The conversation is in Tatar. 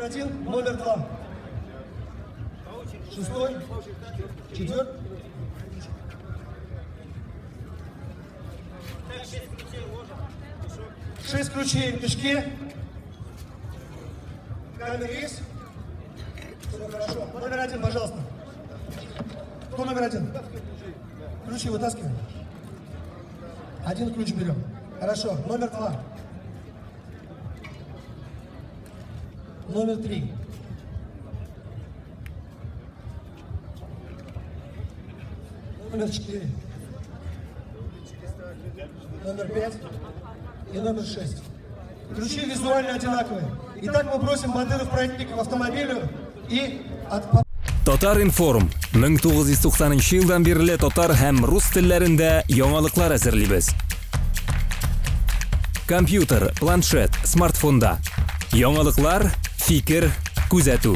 Номер один, номер два. Шестой, четвертый. Шесть ключей в мешке. Камера есть? Все хорошо. Номер один, пожалуйста. Кто номер один? Ключи вытаскиваем. Один ключ берем. Хорошо. Номер два. Номер три. Номер четыре. Номер пять и номер шесть. Ключи визуально одинаковые. Итак, мы просим бандеров пройти к автомобилю и от... Татар-информ 1990 елдан бирле татар һәм рус телләрендә яңалыклар әзерлибез. Компьютер, планшет, смартфонда. Яңалыклар, фикер, күзәтү.